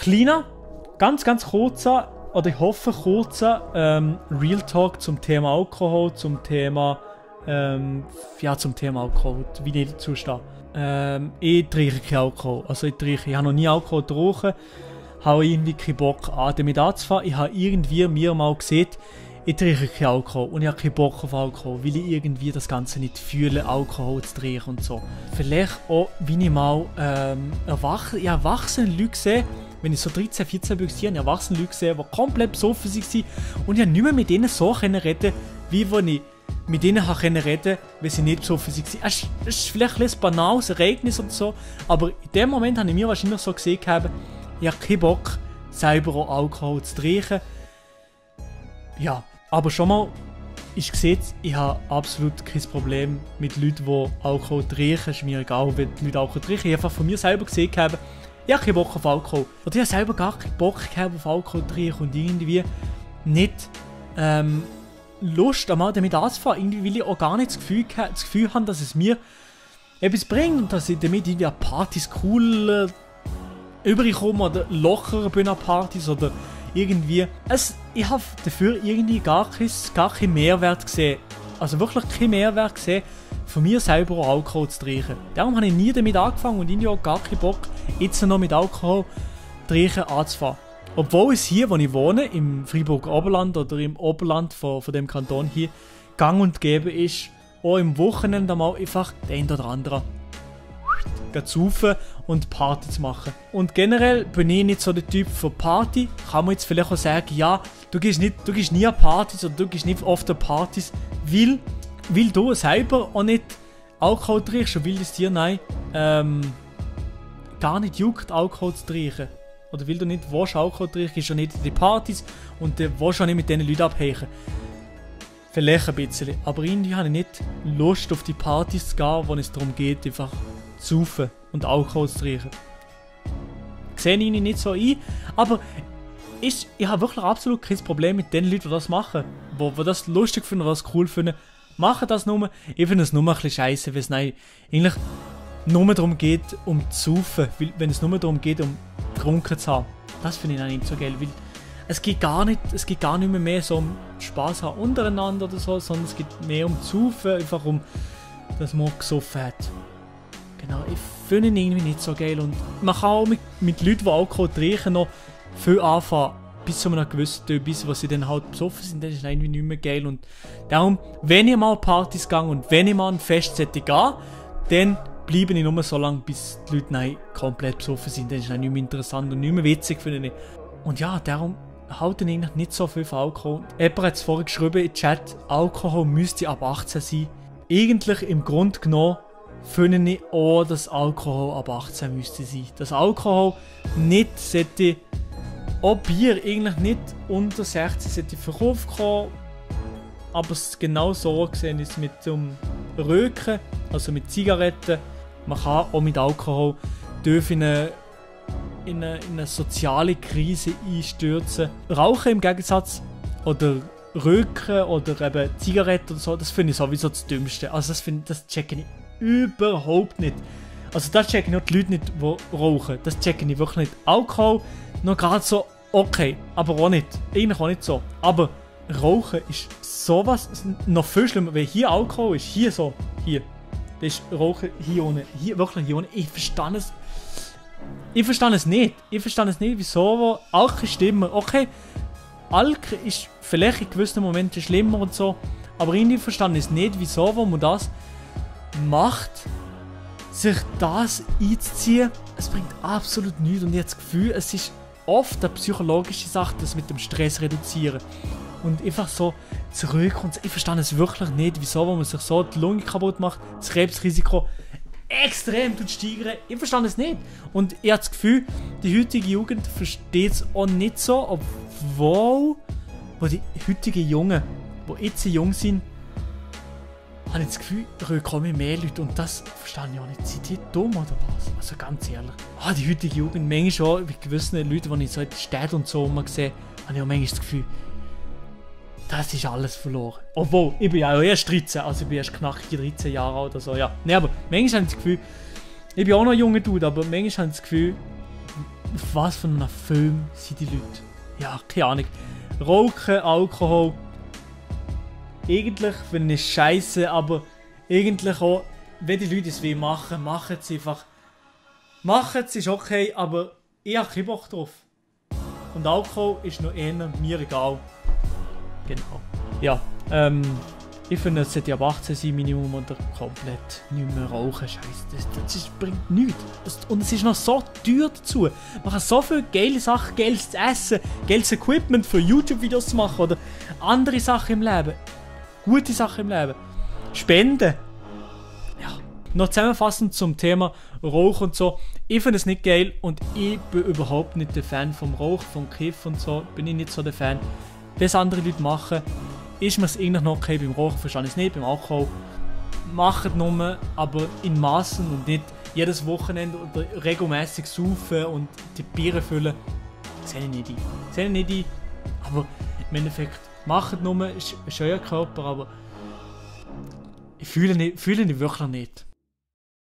Kleiner, ganz kurzer, oder ich hoffe kurzer, Real Talk zum Thema Alkohol, zum Thema Alkohol, wie ich dazu stehe. Ich trinke keinen Alkohol, also ich habe noch nie Alkohol getrunken, habe irgendwie keinen Bock damit anzufangen. Ich habe irgendwie mir mal gesehen, ich trinke keinen Alkohol und ich habe keinen Bock auf Alkohol, weil ich irgendwie das Ganze nicht fühle, Alkohol zu trinken und so. Vielleicht auch, wie ich mal erwachsene Leute gesehen, wenn ich so 13, 14 war, habe ich erwachsene Leute gesehen, die komplett besoffen waren und ich konnte nicht mehr mit denen so reden, wie wenn ich mit denen reden konnte, wenn sie nicht besoffen waren. Es ist vielleicht ein banales Ereignis oder so, aber in dem Moment habe ich mir wahrscheinlich so gesehen, ich habe keinen Bock, selber auch Alkohol zu trinken. Ja, aber schon mal ist gesehen, ich habe absolut kein Problem mit Leuten, die Alkohol trinken. Es ist mir egal, wenn die Leute Alkohol trinken. Ich habe einfach von mir selber gesehen, ich habe keinen Bock auf Alkohol. Oder ich habe selber gar keinen Bock auf Alkohol zu trinken und irgendwie nicht Lust einmal damit anzufangen. Irgendwie will ich auch gar nicht das Gefühl haben, dass es mir etwas bringt und dass ich damit irgendwie an Partys cool überkomme oder lockerer bin an Partys oder irgendwie. Ich habe dafür irgendwie gar keinen Mehrwert gesehen. Also wirklich keinen Mehrwert gesehen, von mir selber auch Alkohol zu trinken. Darum habe ich nie damit angefangen und irgendwie auch gar keinen Bock, jetzt noch mit Alkohol trinken anzufangen. Obwohl es hier, wo ich wohne, im Freiburger Oberland oder im Oberland von dem Kanton hier, gang und gäbe ist, auch im Wochenende mal einfach den oder anderen zu saufen und Party zu machen. Und generell bin ich nicht so der Typ für Party. Kann man jetzt vielleicht auch sagen, ja, du gehst nie an Partys oder du gehst nicht oft an Partys, weil du selber auch nicht Alkohol trinkst und weil es dir gar nicht juckt, Alkohol zu trinken. Oder weil du nicht willst, Alkohol trinken, gehst du nicht in die Partys und du willst auch nicht mit diesen Leuten abhängen. Vielleicht ein bisschen, aber irgendwie habe ich nicht Lust auf die Partys zu gehen, wo es darum geht, einfach zu saufen und Alkohol zu trinken. Sehe ich nicht so ein, aber ich habe wirklich absolut kein Problem mit den Leuten, die das machen, die das lustig finden, die das cool finden. Machen das nur. Ich finde es nur ein bisschen scheiße, weil es eigentlich nur darum geht, um zu saufen. Wenn es nur darum geht, um getrunken zu haben. Das finde ich nicht so geil, weil es geht gar nicht mehr so um Spaß haben untereinander oder so, sondern es geht mehr um zu saufen, einfach um, dass man gesoffen hat. Genau, ich finde ihn irgendwie nicht so geil und man kann auch mit Leuten, die Alkohol trinken, noch viel anfangen, bis zu einem gewissen Teil, bis sie dann halt besoffen sind, dann ist es irgendwie nicht mehr geil und darum, wenn ich mal Partys gehe und wenn ich mal ein Fest gehe, dann bleibe ich nur so lange, bis die Leute komplett besoffen sind, dann ist es nicht mehr interessant und nicht mehr witzig, finde ich. Und ja, darum halte ich eigentlich nicht so viel von Alkohol. Jemand hat es vorhin geschrieben im Chat, Alkohol müsste ab 18 sein. Eigentlich im Grunde genommen finde ich auch, dass Alkohol ab 18 müsste sein. Dass Alkohol nicht sollte, auch Bier eigentlich nicht unter 16 sollte verkauft kommen, aber es genau so gesehen ist mit dem Röken, also mit Zigaretten. Man kann auch mit Alkohol in eine soziale Krise einstürzen. Rauchen im Gegensatz oder Röken oder eben Zigaretten oder so, das finde ich sowieso das Dümmste. Also das checke ich überhaupt nicht. Also das checken auch die Leute nicht, die rauchen. Das checken ich wirklich nicht. Alkohol noch gerade so okay, aber auch nicht. Eigentlich auch nicht so. Aber Rauchen ist sowas noch viel schlimmer, weil hier Alkohol ist. Hier so. Hier. Das ist Rauchen hier ohne. Hier wirklich hier ohne. Ich verstehe es nicht. Ich verstehe es nicht, wieso Alkohol ist schlimmer. Okay, Alkohol ist vielleicht in gewissen Momenten schlimmer und so. Aber irgendwie verstehe ich es nicht, wieso man das macht, sich das einzuziehen. Es bringt absolut nichts und ich habe das Gefühl, es ist oft eine psychologische Sache, das mit dem Stress reduzieren. Und einfach so zurück und ich verstehe es wirklich nicht, wieso man sich so die Lunge kaputt macht, das Krebsrisiko extrem steigern. Ich verstehe es nicht. Und ich habe das Gefühl, die heutige Jugend versteht es auch nicht so, obwohl die heutigen Jungen, die jetzt jung sind, habe ich das Gefühl, da kommen mehr Leute und das verstehe ich auch nicht. Sind die dumm oder was? Also ganz ehrlich. Die heutige Jugend, manchmal auch bei gewissen Leuten, die ich so in den Städten und so immer sehe, habe ich auch manchmal das Gefühl, das ist alles verloren. Obwohl, ich bin ja auch erst 13, also ich bin erst knackige 13 Jahre alt oder so, ja. Ne, aber manchmal habe ich das Gefühl, ich bin auch noch ein junger Dude, aber manchmal habe ich das Gefühl, auf was für einem Film sind die Leute? Ja, keine Ahnung. Rauchen, Alkohol. Eigentlich finde ich scheiße, aber eigentlich auch, wenn die Leute es machen, machen sie einfach. Machen es, ist okay, aber ich habe keinen Bock drauf. Und Alkohol ist noch eher mir egal. Genau. Ja, ich finde, es sollte ab 18 sein, Minimum, oder komplett nicht mehr rauchen. Scheiße, das bringt nichts. Und es ist noch so teuer dazu. Man kann so viele geile Sachen, geiles Essen, geiles Equipment für YouTube-Videos zu machen oder andere Sachen im Leben. Gute Sachen im Leben. Spenden. Ja. Noch zusammenfassend zum Thema Rauch und so. Ich finde es nicht geil und ich bin überhaupt nicht der Fan vom Rauch, vom Kiff und so. Bin ich nicht so der Fan. Wenn es andere Leute machen, ist mir es eigentlich noch okay. Beim Rauchen verstehe ich es nicht, beim Alkohol. Macht nur, aber in Maßen und nicht jedes Wochenende oder regelmäßig saufen und die Biere füllen. Das sehe ich nicht ein. Das sehe ich nicht ein. Aber im Endeffekt, macht nur, ist euer Körper, aber ich fühle ihn wirklich nicht.